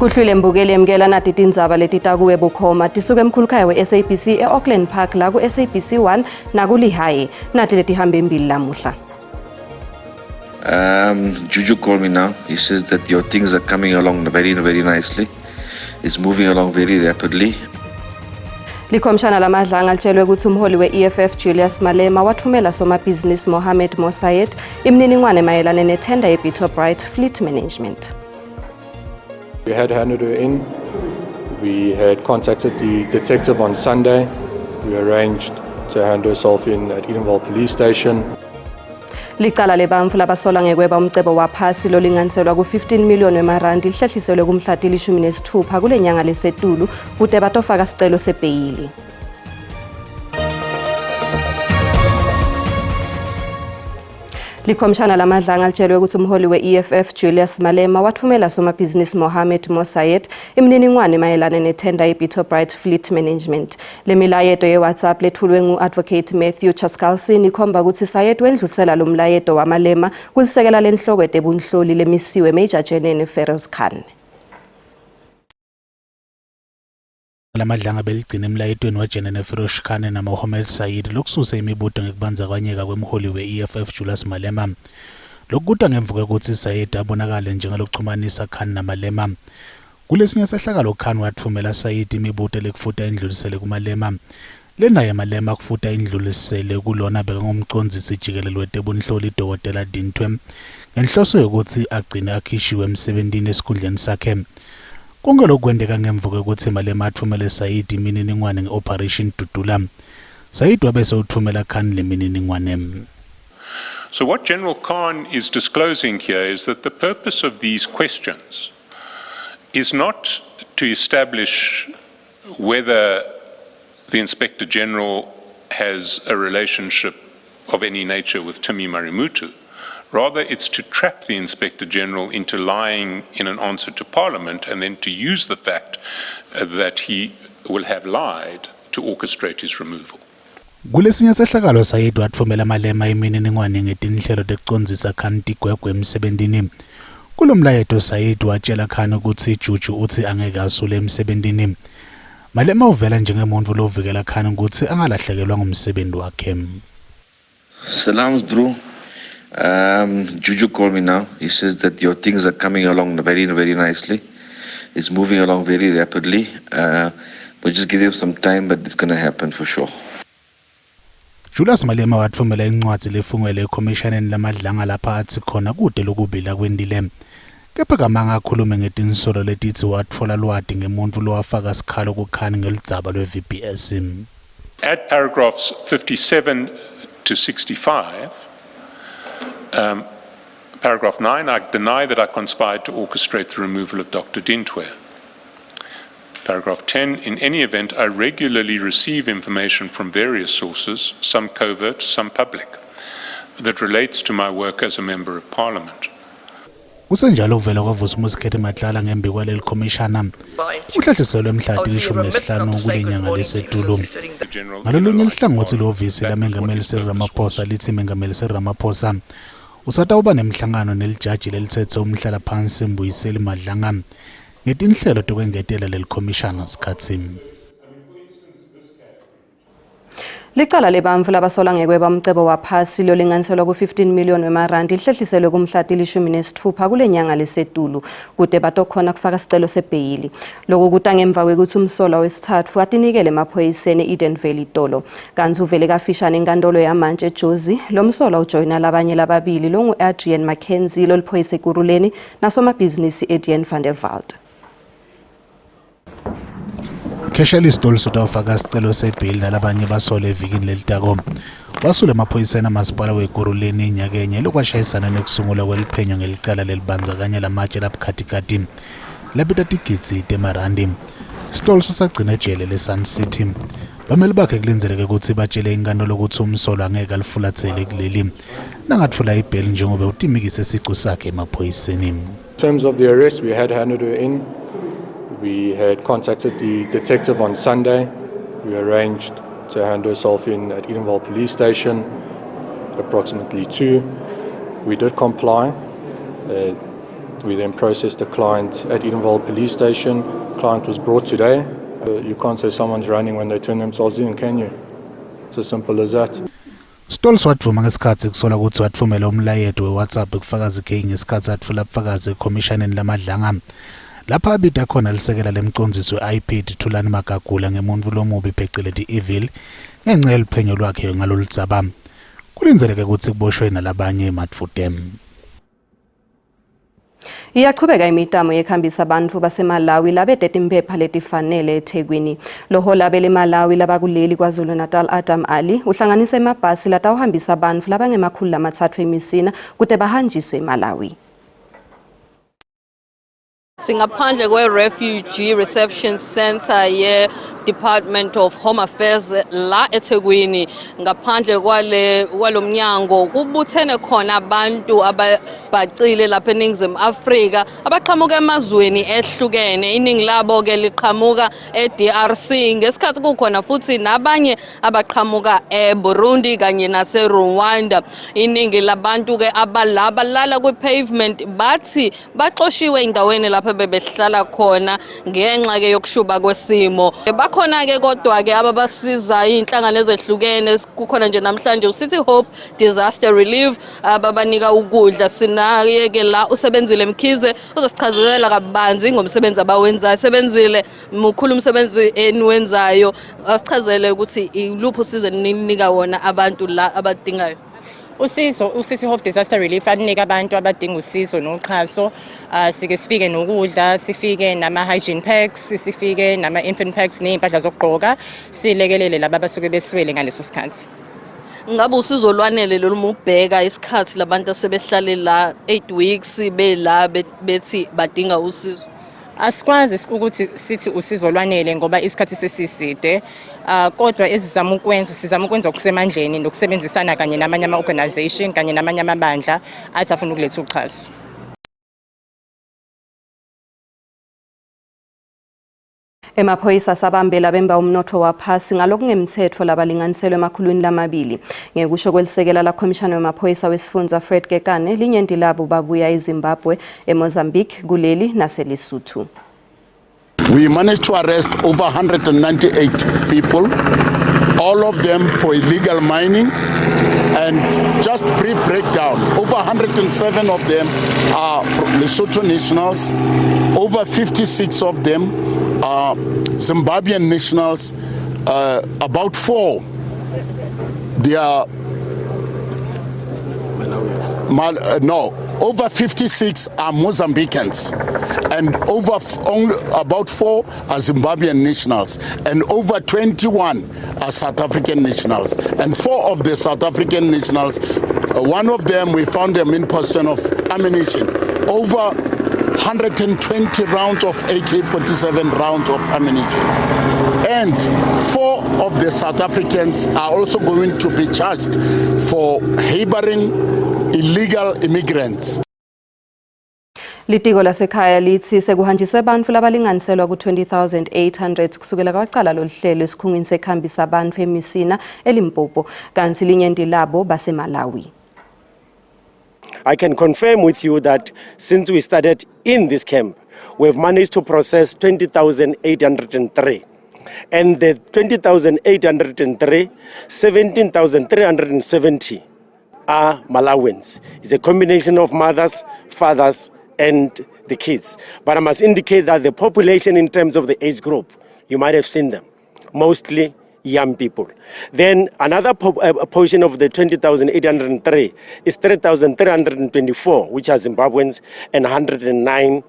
Kuhlwile mbukeli emukela nati tindzaba letitakuwe bukhoma tisuka emkhulukhaya we-SABC e-Auckland Park la ku-SABC 1 nakulihaye nati letihambe embili lamuhla. Juju called me now. He says that your things are coming along very, very nicely. It's moving along very rapidly. Likhomishana laMadlanga litshelwe ukuthi umholi we-EFF Julius Malema wathumela somabhizinisi Mohamed Mosayed imininingwane mayelana nethenda ye-Bito Bright Fleet Management. We had handed her in. We had contacted the detective on Sunday. We arranged to hand herself in at Edenvale Police Station. Licala lebantfu labasolwa ngekweba umcebo waphasi lolinganiselwa ku-15 million wemarandi lihlehliselwe kumhla tilishumi nesitfupha kule nyanga lesetulu kute batofaka sicelo sebheyili. Likhomishana laMadlanga litshelwe ukuthi umholi we-EFF Julius Malema wathumela somabhizinisi Mohamed Mosayed imininingwane mayelana nethenda ye-Bito Bright Fleet Management. Le milayeto ye-WhatsApp lethulwe ngu-Advocate Matthew Chaskalson ikhomba ukuthi Sayed wendlulisela lo mlayeto waMalema kulisekela lenhloko yetebunhloli lemisiwe Major General Feroz Khan. Lamadlanga beligcina emlayetweni waJenene Feroz Khan naMohamed Said lokususe imibuto ngekubandzakanyeka kwemholi we-EFF Julius Malema. Lokhu kuta ngemva kwekutsi Said abonakale njengalokuchumanisa Khan naMalema. Kulesinye sehlakalo Khan watfumela Said imibuto lekufuta indlulisele kuMalema. Lenaye Malema kufuta indlulisele kulona bekangumcondzisi jikelele wetebunhloli Dr. Dintwe ngenhloso yokuthi agcine akhishiwe emsebentini esikhundleni sakhe. Konke lokhu kwenteka ngemva kwekutsi Malema atfumele Said imininingwane nge-Operation Dudula. Said wabese utfumela Khan lemininingwane. So, what General Khan is disclosing here is that the purpose of these questions is not to establish whether the Inspector General has a relationship of any nature with Timmy Marimutu. Rather, it's to trap the Inspector General into lying in an answer to Parliament and then to use the fact that he will have lied to orchestrate his removal. Kulesinye sehlakalo Said watfumela Malema imininingwane ngetinhlelo tekucondzisa Khan tigwegwe emsebentini. Kulomlayeto Said watjela Khan kutsi Juju utsi angeke asule emsebentini. Malema uvela njengemuntfu lovikela Khan kutsi angalahlekelwa ngumsebenti wakhe. Salams, bro. Juju called me now. He says that your things are coming along very, very nicely. It's moving along very rapidly. We just give them some time, but it's going to happen for sure. Julius Malema watfumela incwadzi lefungwele ekhomishaneni laMadlanga lapha atsi khona kute lokubila kwentile. Kepha kamanga akhulume ngetinsolo letitsi watfola lwati ngemuntfu lowafaka sikhalo kuKhan ngeludzaba lwe-VBS. At paragraphs 57 to 65, paragraph 9, I deny that I conspired to orchestrate the removal of Dr. Dintwe. Paragraph 10, in any event, I regularly receive information from various sources, some covert, some public, that relates to my work as a member of parliament. Kusenjalo kuvela kwaVusimuzi Cat Matlala ngembi kwaleli khomishana uhlehliselwe mhla tilishumi nesihlanu kule nyanga lesetulu. Ngalolunye luhlangothi lihhovisi lamengameli Cyril Ramaphosa litsi Mengameli Cyril Ramaphosa usatawuba nemhlangano nelijaji lelitsetse umhlalaphansi Mbuyiseli Madlanga ngetinhlelo tekwengetela leli khomishana sikhatsi. Licala lebantfu labasolwa ngekweba umcebo waphasi lolinganiselwa ku-15 million wemarandi lihlehliselwe kumhla tilishumi nesitfupha kule nyanga lesetulu kute batokhona kufaka sicelo sebheyili. Loku kuta ngemva kwekutsi umsolwa wesitsatfu atinikele emaphoyiseni e-Edenvale itolo. Kantsi uvele kafishane enkantolo yamantji eJozi, lo msolwa ujoyina labanye lababili longu-Adrian McKenzie loliphoyisa eKurhuleni nasomabhizinisi Etienne van der Walt. Kheshela isitolo sotawufaka sicelo sebheyili nalabanye basole evikini lelitako. Basule emaphoyiseni amasipala weKurhuleni inyakenye lokwashayisana nekusungulwa kweliphenyo ngelicala lelibandzakanya lamatshe labukhatikati labita tigidzi temarandi. Sitolo sisagcina ejele le-Sun City. Bameli bakhe kulindzeleke kutsi batjele inkantolo kutsi umsolwa angeke alifulatsele kuleli nangatfola ibheli njengoba utimikise sicu sakhe emaphoyiseni. In terms of the arrest, we had handed her in. We had contacted the detective on Sunday. We arranged to hand herself in at Edenvale Police Station at approximately 2. We did comply. We then processed the client at Edenvale Police Station. Client was brought today. You can't say someone's running when they turn themselves in, can you? It's as simple as that. Stols wadvuma ngesikhatsi kusolwa kutsi watfumela umlayeto we-WhatsApp kufakazi K ngesikhatsi atfula bufakazi ekhomishaneni laMadlanga. Lapha abita khona lisekela lemcondzisi we-IPID Thulani Magagula ngemuntfu lomubi pheceleti evil ngenca yeluphenyo lwakhe ngaloludzaba. Kulindzeleke kutsi kuboshwe nalabanye madvute. Iyachubeka imitamo yekuhambisa bantfu baseMalawi labete timphepha letifanele eThekwini. Lohola beleMalawi labakuleli KwaZulu-Natal Adam Ali uhlanganisa emabhasi latawuhambisa bantfu labangema-300 eMisina kute bahanjiswe eMalawi. Singaphandle kwe-Refugee Reception Center ye-Department of Home Affairs la eThekwini. Ngaphandle kwale kwalomnyango kubuthene khona abantu ababhacile lapha eNingizimu Afrika abaqhamuka emazweni ehlukene. Iningi labo ke liqhamuka e-DRC ngesikhathi kukhona futhi nabanye abaqhamuka eBurundi kanye nase-Rwanda. Iningi labantu ke abalaba balala kwi-pavement bathi baxoshiwe endaweni lapho bebehlala khona ngenxa ke yokushuba kwesimo. Bakhona ke kodwa ke ababasiza iy'nhlangano ezehlukene, kukhona nje namhlanje uCity Hope Disaster Relief ababanika ukudla. Sinaye ke la uSebenzile Mkhize uzosichazela kabanzi ngomsebenzi abawenzayo. Sebenzile, mukhulu umsebenzi eniwenzayo, asichazele ukuthi iluphi usizo eninika wona abantu la abadingayo. Usizo uCity Hope Disaster Relief anika abantu abadinga usizo noxhaso. Sike sifike nokudla, sifike nama hygiene packs, sifike nama infant packs nezimpahla zokugqoka, silekelele laba abasuke beswele ngaleso sikhathi. Ngabe usizo lwanele lolu mubheka isikhathi labantu asebehlale la 8 weeks bela bethi badinga usizo? Asikwazi ukuthi sithi usizo lwanele ngoba isikhathi sesiside. Kodwa ezizama ukwenza, sizama ukwenza okusemandleni nokusebenzisana kanye namanye ama-organization kanye namanye amabandla athi afuna ukuletha uxhaso. Emaphoyisa asabambela bemba umnotfo waphasi ngalokungemtsetfo labalinganiselwe 200. Ngekusho kwelisekela lakhomishana wemaphoyisa wesifundza Fred Kekane, linyenti labo babuya eZimbabwe, eMozambique, kuleli naseLesotho. We managed to arrest over 198 people, all of them for illegal mining. And just brief breakdown, over 107 of them are from Lesotho nationals, over 56 of them are Zimbabwean nationals, about 4, they are, no, over 56 are Mozambicans, and over only about 4 are Zimbabwean nationals, and over 21 are South African nationals. And 4 of the South African nationals, one of them, we found them in possession of ammunition, over 120 rounds of AK-47 rounds of ammunition. And 4 of the South Africans are also going to be charged for harboring illegal immigrants. Litiko lasekhaya litsi sekuhanjiswe bantfu labalinganiselwa ku-20,800 kusukela kwacala loluhlelo esikhungwini sekuhambisa bantfu eMisina eLimpopo, kantsi linyenti labo baseMalawi. I can confirm with you that since we started in this camp, we've managed to process 20,803. And the 20,803, 17,370 are Malawians. It's a combination of mothers, fathers, and the kids. But I must indicate that the population in terms of the age group, you might have seen them, mostly young people. Then another portion of the 20,803 is 3,324, which are Zimbabweans, and 109,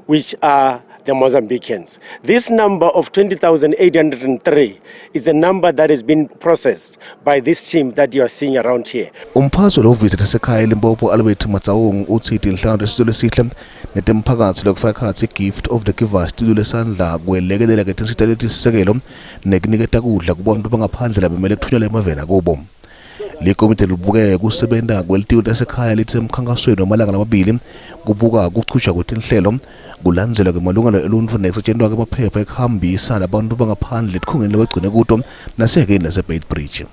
which are the Mozambicans. This number of 20,803 is a number that has been processed by this team that you are seeing around here. Umphathi welihhovisi lasekhaya eLimpopo Albert Matsaung utsi tinhlangano tesizwe lesihle netemphakatsi lokufaka ekhatsi Gift of the Givers tilule sandla kwelekelela ngetinsita letisisekelo nekuniketa kudla kubantu bangaphandle labemele kuthunyelwa emaveni akubo. Likomiti libuke kusebenta kwelitiko lasekhaya litsi emkhankasweni wemalanga lamabili kubuka kuchutjwa kwetinhlelo kulandzelwa kwemalungelo eluntfu nekusetjentwa kwemaphepha ekuhambisa labantu bangaphandle etikhungweni labagcine kuto nasehhekeni laseBeitbridge.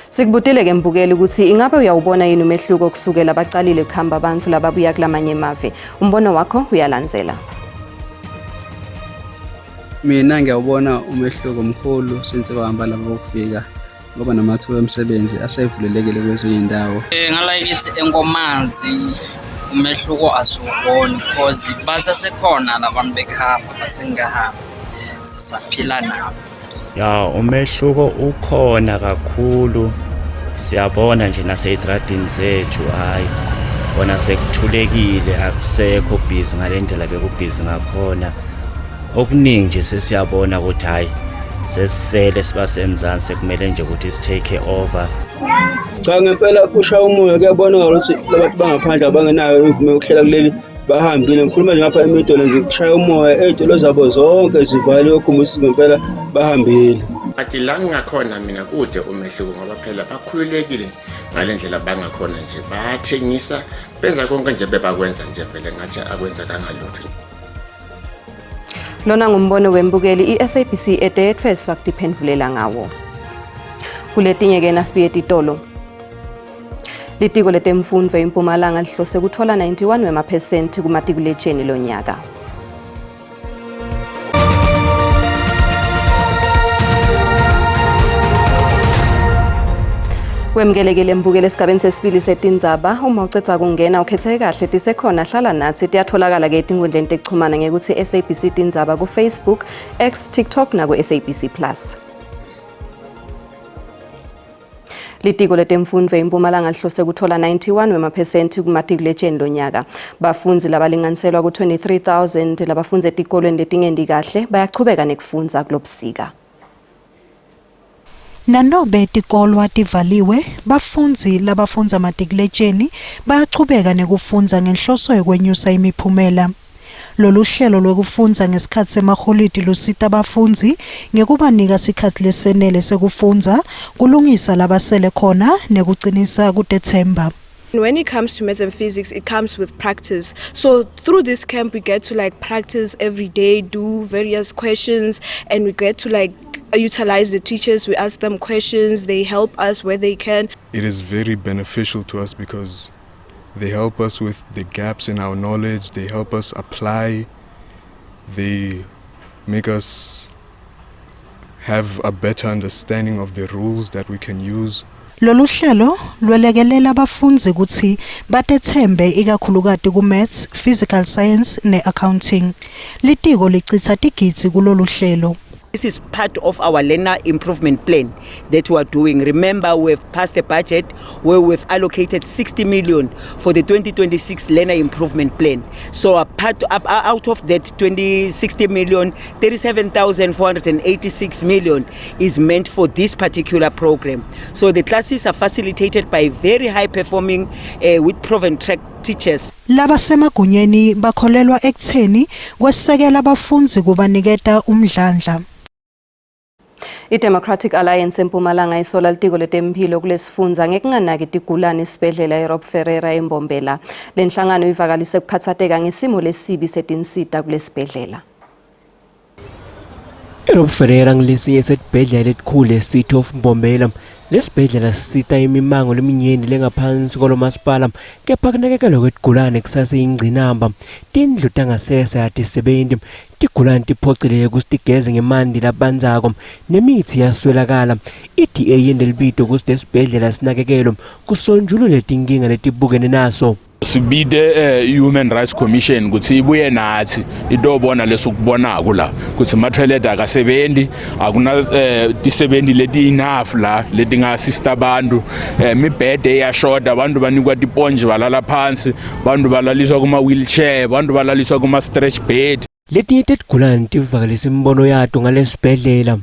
Sikubutile ke mbukeli ukuthi ingabe uyawubona yini umehluko kusukela bacalile kuhamba abantu lababuya kulamanye emave. Umbono wakho uyalandzela. Mina ngiyawubona umehluko mkhulu since kwahamba laba bokufika ngoba namathuba emisebenzi asevulelekile kwezinye iy'ndawo. Eh, ngalakithi enkomanzi umehluko asiwuboni because basasekhona labantu bekuhamba basengahambi sisaphila nabo. Ya umehluko ukhona kakhulu siyabona nje nasey'tradini zethu hhayi kona sekuthulekile akusekho bhizi ngale ndlela bekubhizi ngakhona okuningi nje sesiyabona ukuthi hhayi sesisele sibasemzansi sekumele nje ukuthi si-take over Cha ngempela kushaya umoya kuyabonakala ukuthi labantu bangaphandle abangenayo imvume yokuhlala kuleli bahambile ngikhuluma nje ngapha emidolo nje kushaya umoya ey'tolo zabo zonke zivaliwe okukhombisa ukuthi ngempela bahambile But la ngingakhona mina kude umehluko ngoba phela bakhululekile ngale ndlela bangakhona nje bayathengisa benza konke nje bebakwenza nje vele ngathi akwenzakanga lutho. Lona ngumbono wembukeli iSABC eteyetfeswa kutiphendvulela ngawo. Kuletinye ke nasibuye titolo. Litiko letemfundvo eMpumalanga lihlose kuthola 91 wemaphesenti kumatikuletsheni lonyaka. Wemukelekile mbukele esigabeni sesibili setindzaba uma ucedza kungena ukhetheke kahle tisekhona hlala nathi tiyatholakala ke etinkundleni tekuchumana ngekuthi SABC Tindzaba ku-Facebook, X, TikTok naku-SABC Plus. Litiko letemfundvo eMpumalanga lihlose kuthola 91 wemaphesenti kumatikuletsheni lonyaka. Bafundzi labalinganiselwa ku-23,000 labafundza etikolweni letingendi kahle bayachubeka nekufundza kulobusika. Nanobe tikolwa tivaliwe, bafundzi labafundza matikuletjeni bayachubeka nekufundza ngenhloso yekwenyusa imiphumela. Lolu hlelo lwekufundza ngesikhatsi semaholidi lusita bafundzi ngekubanika sikhatsi lesenele sekufundza, kulungisa labasele khona nekucinisa kutetsemba. When it comes to maths and physics, it comes with practice. So through this camp, we get to like practice every day, do various questions, and we get to like utilize the teachers. We ask them questions, they help us where they can. It is very beneficial to us because they help us with the gaps in our knowledge, they help us apply, they make us have a better understanding of the rules that we can use. Lolu hlelo lwelekelela bafundzi kutsi batetsembe ikakhulukati ku-Maths, Physical Science ne-Accounting. Litiko licitsa tigidzi kulolu hlelo. This is part of our learner improvement plan that we are doing. Remember, we have passed a budget where we've allocated 60 million for the 2026 learner improvement plan. So a part out of that 20, 60 million, 37,486 million is meant for this particular program. So the classes are facilitated by very high performing with proven track teachers. Labasemagunyeni bakholelwa ekutheni kwesekela bafundzi kubaniketa umdlandla. I-Democratic Alliance eMpumalanga isola litiko letemphilo kulesifundza ngekunganaki tigulane esibhedlela eRob Ferreira eMbombela. Le nhlangano ivakalise kukhatsateka ngesimo lesibi setinsita kulesibhedlela. IRob Ferreira ngilesinye setibhedlela letikhulu eCity of Mbombela. Lesibhedlela sisita imimango leminyenti lengaphansi kwalomasipala kepha kunakekelwa kwetigulane kusaseyingcinamba. Tindlu tangasese atisebenti, tigulane tiphoceleke kutsi tigeze ngemanti labandzako nemitsi iyaswelakala. I-DA yente libito kutsi lesibhedlela sinakekelwe kusonjululwe tinkinga letibukene naso. Sibite eh, Human Rights Commission ukuthi ibuye nathi itobona lesukubonako la ukuthi ama-toilet akasebenzi akuna eh, tisebenzi leti enough la letinga-assist abantu eh, mibhede iyashoda abantu banikwa tiponji balala phansi bantu balaliswa kuma-wheelchair abantu balaliswa kuma-stretch bed. Letinye tetigulane tivakalise imibono yato ngalesibhedlela.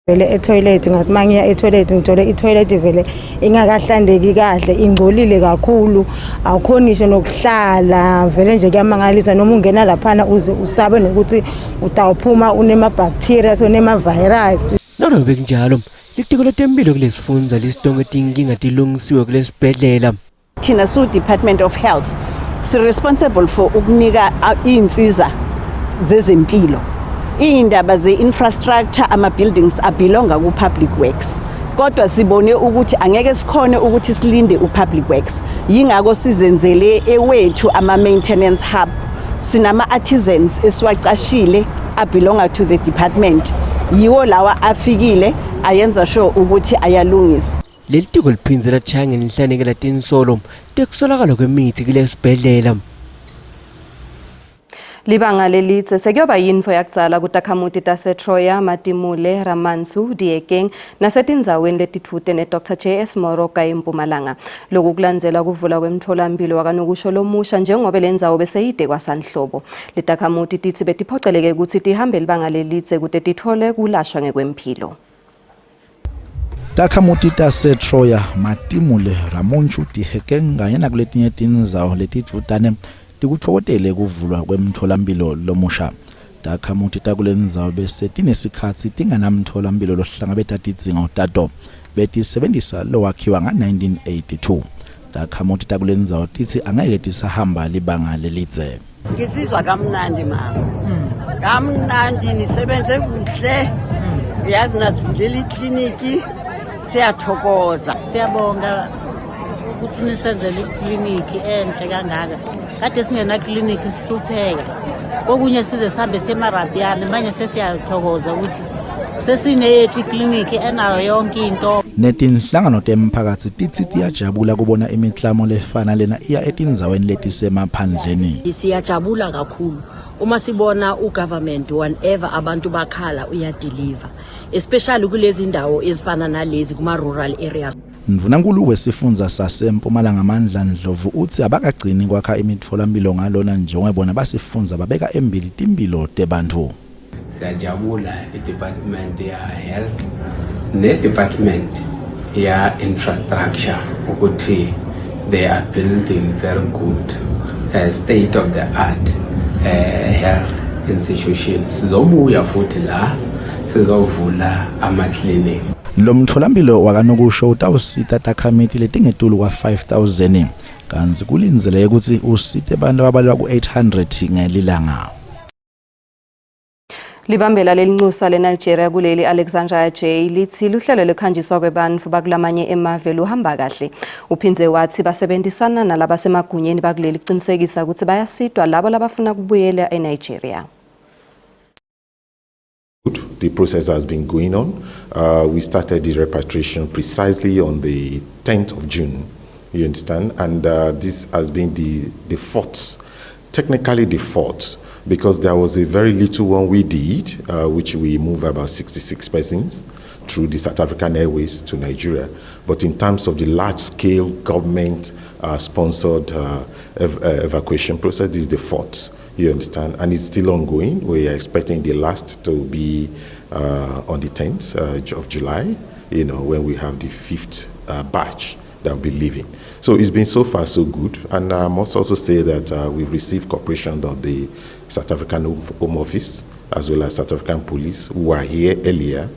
Vele etoilet ngathi uma ngiya etoilet ngithole itoilet vele ingakahlandeki kahle ingcolile kakhulu awukhoni ngisho nokuhlala vele nje kuyamangalisa noma ungena laphana uze usabe nokuthi utawuphuma unema-bacteria sonema-virus. Nanobe kunjalo, Litiko letemphilo kulesifundza lisitonke tinkinga tilungisiwe kulesibhedlela. Thina siwu Department of Health si responsible for ukunika iy'nsiza zezempilo. Iy'ndaba ze-infrastructure, ama-buildings abelonga ku-public works. Kodwa sibone ukuthi angeke sikhone ukuthi silinde uPublic Works. Yingakho sizenzele ewethu ama maintenance hub. Sinama artisans esiwacashile abelonga to the department. Yiwo lawa afikile ayenza sure ukuthi ayalungisa. Leli tiko liphindze lachaya ngenhlanekela tinsolo tekusolakala kwemithi kulesibhedlela. Libanga lelitse sekuyoba yintfo yakudzala kutakhamuti taseTroya, Matimule, Ramansu, Diekeng nasetindzaweni letidvute ne-Dr JS Moroka eMpumalanga. Loku kulandzela kuvula kwemtfolamphilo wakanokusho lomusha njengobe lendzawo beseyide kwasanhlobo. Letakhamuti titsi betiphoceleke kutsi tihambe libanga lelitse kute titfole kulashwa ngekwemphilo. Takhamuti taseTroya, Matimule, Ramonchu, Dihekeng kanye nakuletinye tindzawo letidvutane tikutfokotele kuvulwa kwemtfolamphilo lomusha. Takhamuti takulendzawo bese tinesikhatsi tinganamtfolamphilo lohlangabeta tidzingo tato. Betisebentisa lowakhiwa nga-1982. Takhamuti takulendzawo titsi angeke tisahamba libanga lelidze. Ngizizwa kamnandi mama. Kamnandi nisebenze kuhle. Uyazi nasivulela ikliniki siyathokoza. Siyabonga ukuthi nisenzele ikliniki enhle kangaka. Kade singena kliniki sihlupheka. Kokunye size sihambe semarabiyane manje sesiyathokoza ukuthi sesineyethu ikliniki enayo yonke into. Netinhlangano temphakatsi titsi tiyajabula kubona imiklamo lefana lena iya etindzaweni letisemaphandleni. Siyajabula kakhulu uma sibona ugovernment whenever abantu bakhala uyadeliver especially kulezi ndawo ezifana nalezi kuma rural areas. Ndvunankulu wesifundza saseMpumalanga Mandla Ndlovu utsi abakagcini kwakha imitfolamphilo ngalona njengobe bona basifundza babeka embili timphilo tebantfu. Siyajabula i-department ya health ne-department ya infrastructure ukuthi they are building very good state of the art health institution. Sizobuya futhi la sizovula ama-clinic. Lo mtholampilo wakanokusho utawusita takhamiti letingetulu kwa-5000 kantsi kulindzeleke kutsi usite bantu ababalelwa ku-800 ngelilanga. Libambela lelincusa leNigeria kuleli Alexandria J litsi luhlelo lwekhanjiswa kwebantfu bakulamanye emave luhamba kahle. Uphindze watsi basebenzisana nalabasemagunyeni bakuleli kucinisekisa kutsi bayasitwa labo labafuna kubuyela eNigeria. The process has been going on. We started the repatriation precisely on the 10th of June, you understand? And this has been the fourth, technically the fourth, because there was a very little one we did, which we moved about 66 persons through the South African Airways to Nigeria. But in terms of the large-scale government-sponsored evacuation process, this is the fourth, you understand? And it's still ongoing. We are expecting the last to be on the 10th of July, when we have the fifth batch that will be leaving. So it's been so far so good. And I must also say that we've received cooperation of the South African Home Office as well as South African police who were here earlier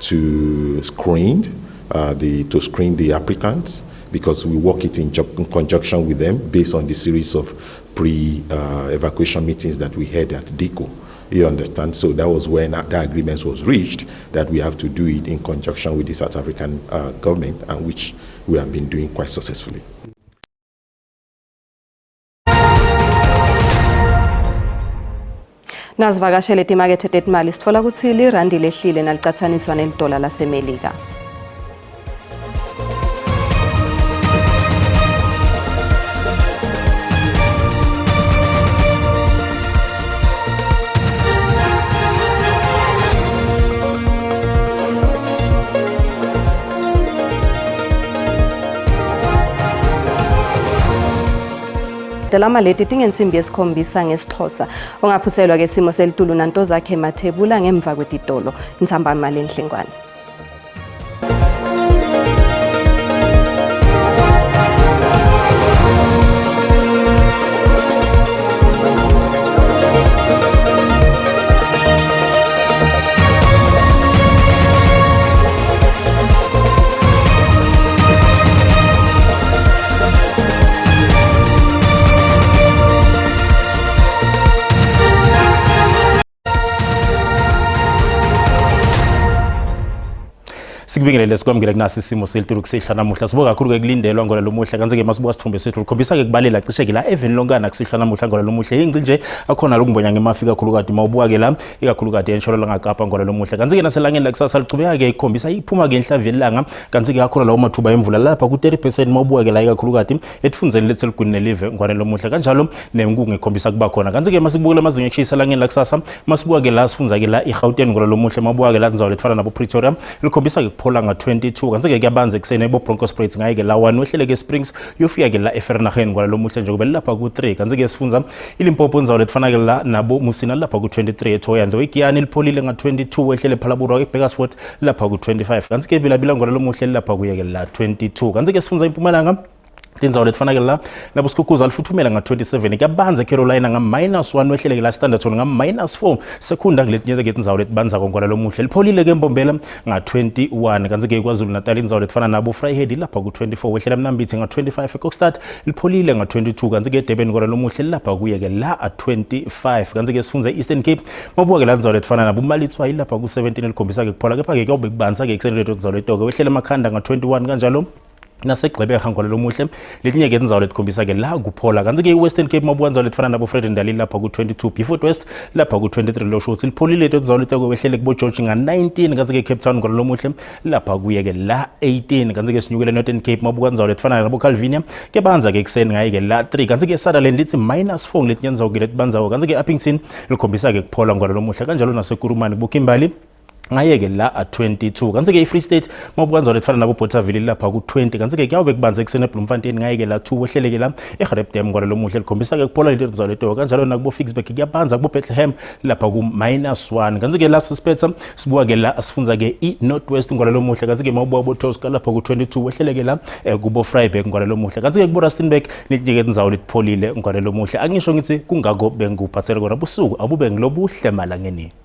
to screen the applicants, because we work it in conjunction with them based on the series of pre-evacuation meetings that we had at DICO. You understand? So that was when that agreement was reached, that we have to do it in conjunction with the South African government, and which we have been doing quite successfully. Nasivakashele timakethe tetimali sitfola kutsi lirandi lehlile nalicatsaniswa nelidola laseMelika. Lama leti tingensimbi yesikhombisa ngesiXhosa. Ungaphuthelwa ke simo selitulu nanto zakhe Mathebula ngemva kwetitolo. Ntsambama lenhlengwane. Sikubingelele sikwamukele kunasi isimo selitulu kusihla namuhla. Sibuka kakhulu ke kulindelwa ngola lomuhla kanti ke masibuka sithombe sethu likhombisa ke kubalela cishe ke la eveni lonkana kusihla namuhla ngola lomuhla. Yingci nje akhona lokumbonya ngemafi kakhulukati mawubuka ke la ikakhulukati entshonalanga Kapa ngola lomuhla. Kanti ke naselangeni lakusasa lichubeka ke ikhombisa iphuma ke inhlavu yelanga kanti ke akhona lawo mathuba emvula lapha ku 30% mawubuka ke la ikakhulukati etifundzeni letseligwini nelive ngwane lomuhla kanjalo nenkungu ikhombisa kuba khona. Kanti ke masibukela amazinga ekushisa elangeni lakusasa masibuka ke la sifundza ke la iGauteng ngola lomuhle mabuka ke la ndzawo letfana nabo Pretoria likhombisa ke kuphola nga-22 kanti ke kuyabanza ekuseni ebo Bronkhorstspruit ngaye ke la 1 wehlele ke Springs uyofika ke la eVereeniging ngola lomuhle njengoba lilapha ku-3 kanti ke sifundza iLimpopo ndzawo letfana ke la nabo Musina lapha ku-23 eThohoyandou iGiyani lipholile nga-22 wehlele Phalaborwa eBakersford lapha ku-25 kanti ke Bela-Bela ngola lomuhle lilapha kuye ke la 22 kanti ke sifundza iMpumalanga tindzawo letifana ke la nabo Skukuza lifuthumela nga-27 kuyabanza eCarolina nga-minus 1 wehlele ke la Standerton nga-minus 4 Secunda kuletinye ke tindzawo letibanzako ngona lomuhle lipholile ke Mbombela nga-21 kanti ke KwaZulu Natal indzawo letifana nabo Vryheid lapha ku-24 wehlela Mnambithi nga-25 eKokstad lipholile nga-22 kanti ke Durban ngona lomuhle lapha kuye ke la 25 kanti ke sifundza e-Eastern Cape mabuka ke la ndzawo letifana nabo Malitswayi lapha ku-17 likhombisa ke kuphola kepha ke kuyawube kubanza ke ekuseni leto ndzawo letoke wehlele emakhanda nga-21 kanjalo nasegqeberha ngolo lomuhle letinye ke tindzawo letikhombisa ke la kuphola kanti ke i-Western Cape mabuka ndzawo letifana nabo Vredendal lapha ku-22 Beaufort West lapha ku-23 losho ukuthi lipholile leto tindzawo leteko wehlele kubo George nga-19 kanti ke Cape Town ngolo lomuhle lapha kuye ke la 18 kanti ke sinyukele Northern Cape mabuka ndzawo letifana nabo Calvinia ke banza ke ekuseni ngaye ke la 3 kanti ke Sutherland lithi minus 4 ngeletinye ndzawo ke letibanzawo kanti ke Upington likhombisa ke kuphola ngolo lomuhle kanjalo naseKurumani kubo Kimberley ngayeke la a-22 kanti-ke i-Free State mawubuka nzalo efana nabo-Bothaville lapha ku-20 kanti-ke kuyawube kubanze ekuseni eBloemfontein ngayeke la 2 wehleleke la eGareb Dam ngalo lomuhle likhombisa-ke kuphola lelo nzalo etoka kanjalo nakubo-Ficksburg kuyabanza kubo-Bethlehem lapha ku-minus 1 kanti-ke la sisiphetha sibuka-ke la sifunza-ke i-North West ngalo lomuhle kanti-ke mawubuka bo-Tosca lapha ku-22 wehleleke la kubo-Vryburg ngalo lomuhle kanti-ke kubo-Rustenburg netinye-ke tindzawo letipholile ngalo lomuhle angisho ngithi kungako bengikuphathele kona busuku abube ngilobuhle malangeni.